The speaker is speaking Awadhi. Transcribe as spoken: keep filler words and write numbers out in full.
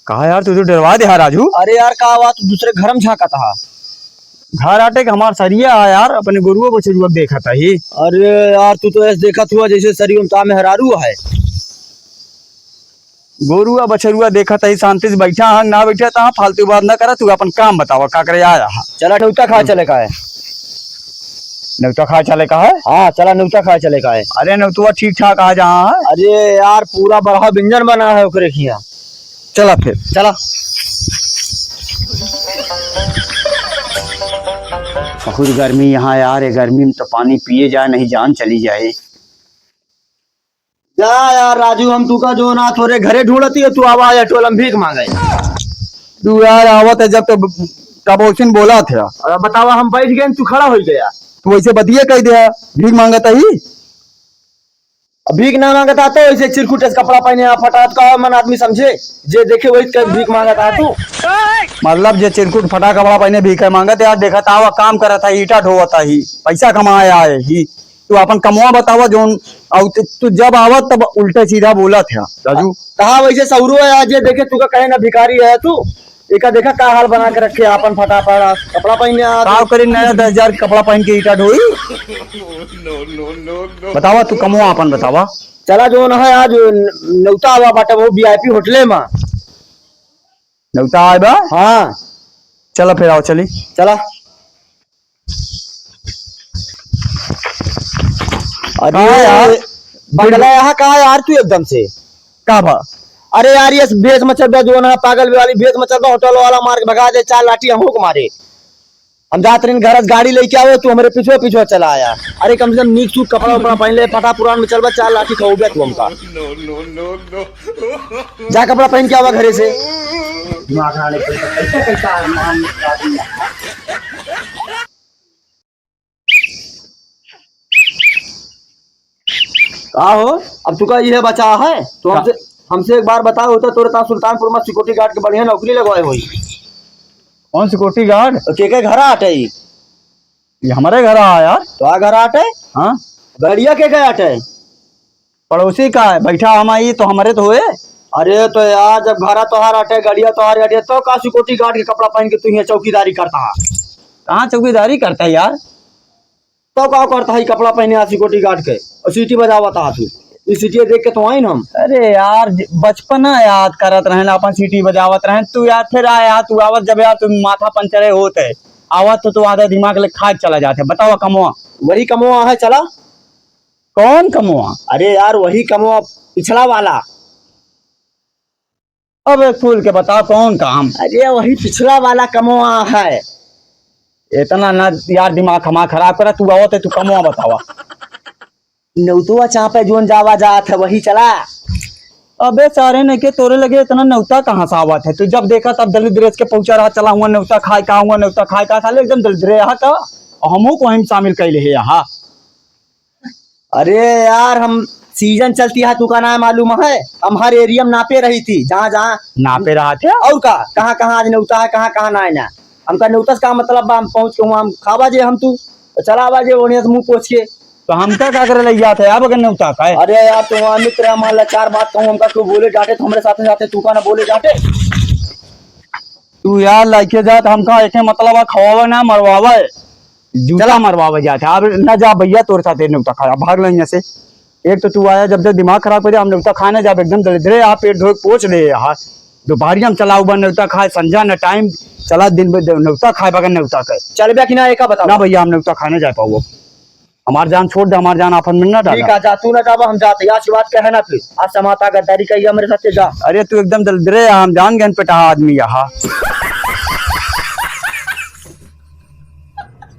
कहा यार, तू तो डरवा दे हा राजू। अरे यार, का बात, दूसरे घर में झांकत हा? घर आटे के हमार सरिया है यार, अपने गोरुआ बछरुआ देखत ही। अरे यार, तू तो ऐसे देखत हुआ जैसे सरिया में ता मेहरारू है। गोरुआ बछरुआ देखत ही, शांति से बैठा हा, ना बैठा ता फालतू बात ना करा, तू अपन काम बतावा, का करे आया हा? चला, नेवता खाए चले का है। नेवता खाए चले का है? हाँ, चला, नेवता खाए चले का है। अरे, नेवतुआ ठीक ठाक आ जा। अरे यार, पूरा बरहा व्यंजन बना है ओकरे खिया। चला फिर। चला। बहुत गर्मी यहाँ यार, ये गर्मी में तो पानी पिए जाए, नहीं जान चली जाए। जा यार राजू, हम तू का जो ना तोरे घरे ढूंढती है, तू आवा या टोला में भीख मांगे। तू यार आवत है जब तो कबोसिन बोला था। अरे बतावा, हम बैठ गए, तू खड़ा हो गया। तू वैसे बतिये कह दिया, भीख मांगत ही। अब भीख ना मांगता तो ऐसे चिरकुट से कपड़ा पहने आ फटात का मन आदमी समझे, जे देखे वही कहे भीख मांगता तू। मतलब जे चिरकुट फटा कपड़ा पहने भीख मांगत यार, देखत आवा काम करत है, ईटा ढोवत ही, पैसा कमाए आए ही। तू अपन कमवा बतावा जौन, अउ तू, तू जब आवत तब उल्टे सीधा बोलत है, राजू। कहा वैसे सौरो है, आज ये देखे तू का कहे ना भिखारी है तू, एका देखा का हाल बना के रखे, अपन फटा फटा कपड़ा पहने आ। का करी नया दस हजार कपड़ा पहन के ईटा ढोई? बतावा तू कमवा अपन बतावा। चला जौन है आज नेवता आवा बाटे वो वीआईपी होटले में। नेवता आए बा? हाँ। चला फिर आओ चली। चला। अरे का यार? बगला यहाँ का यार तू एकदम से? का बा? अरे यार, ये भेष मचल बा, जो ना पागल वाली भेष मचल बा, होटल वाला मार के भगा दे, चार लाठी हमहू को मारे। हम जात रही घर से गाड़ी लेके आवे, तू हमरे पीछे पीछे चला आया। अरे कम से कम नीक सूट कपड़ा उपड़ा पहन ले, फटा पुरान में चल बा, चार लाठी खाओ बे तू हमका। जा कपड़ा पहन के आवा घरे से। दिमाग खाने के लिए कैसे कैसा है, महान आदमी है। का हो, अब तू का इहे बचा है? तो का? हमसे, हमसे एक बार बताओ होता, तोरे ता सुल्तानपुर में सिक्योरिटी गार्ड के बढ़िया नौकरी लगवाए होई। कौन सिक्योरिटी गार्ड? तो के के घर आटे ई? ये हमारे घर आ यार। तो आ घर आटे? हाँ। गड़िया के के आटे? पड़ोसी का है, बैठा हम आई तो हमारे तो हुए। अरे तो यार, जब घरा तोहार आटे, गड़िया तोहार आटे, तो का सिक्योरिटी गार्ड के कपड़ा पहन के तू यहाँ चौकीदारी करता है? कहाँ चौकीदारी करता है यार? तो का करता है कपड़ा पहने आ सिक्योरिटी गार्ड के और सीटी बजावता है तू? ई सीटी देख के तो आई ना हम। अरे यार, ज-, बचपना याद करत रहन, अपन सीटी बजावत रहन। तू यार फिर आ यार, तू आवत जब यार तू माथा पंचरे होत है, आवत तो तू आधा दिमाग ले खा के चला जाते। बतावा कमवा। वही कमवा है, चला। कौन कमवा? अरे यार, वही कमवा, पिछला वाला। अब एक खुल के बता, कौन काम? अरे, वही पिछला वाला कमवा है। इतना ना यार, दिमाग हमार खराब करा, तू आवत है, तू कमवा बतावा। नेउतवा चापे जोन जावा जात है, वही चला। अबे सारे ने के तोरे लगे इतना नेउता कहाँ से आवत है? तू जब देखा तब दलिद्रेस के पहुंचा रहा, चला हुआ नेउता खाए का, हुआ नेउता खाए का, साले एकदम दलिद्रे यहाँ का, और हमहू को हम शामिल कैले है यहाँ। अरे यार, हम सीजन चलती है, तू का नाम मालूम है? हम हर एरिया में नापे रही थी, जहाँ जहाँ नापे रहा थे। और का, कहाँ कहाँ आज नेउता है, कहाँ कहाँ ना है ना। हमका नेउता से का मतलब बा? हम पहुँच के हुआ हम खावा जे हम तू, तो चला आवा जे ओनिया से मुँह पोछ के। तो हमका का करे लग जात है अब अगर नेउता का है? अरे यार, तू हमारा मित्र है, मान ला चार बात कहूँ हमका, तू बोले डांटे तो हमरे साथे साथे तू का ना बोले डांटे। तू यार लइके जात हमका एके मतलब है, खवावे ना मरवावे। जूता चला। मरवावे जात है। अब न जा भैया, तोरे साथे नेउता खाया, भाग ले यहाँ से। एक तो तू आया, जब जब दिमाग खराब कर दिया, हम नेउता खाने जाब एकदम दलिद्रे, आप पेट धोए पोछ ले यहाँ। दोपहरिया में चला उबा नेउता खाए, संझा न टाइम चला, दिन भर नेउता खाए बगैर नेउता खाए। चलबे कि ना, एका बताओ। ना भैया, हम नेउता खाने जा पाओ। हमार जान छोड़ दे, हमार जान आफत में ना डाला। ठीक है, जा, तू ना जाबा, हम जाते। आज के बाद कहे ना फिर, आज समाता गद्दारी कही हमरे साथे, जा। अरे तू एकदम दलिद्रे, हम जान गए पेटा आदमी यहाँ।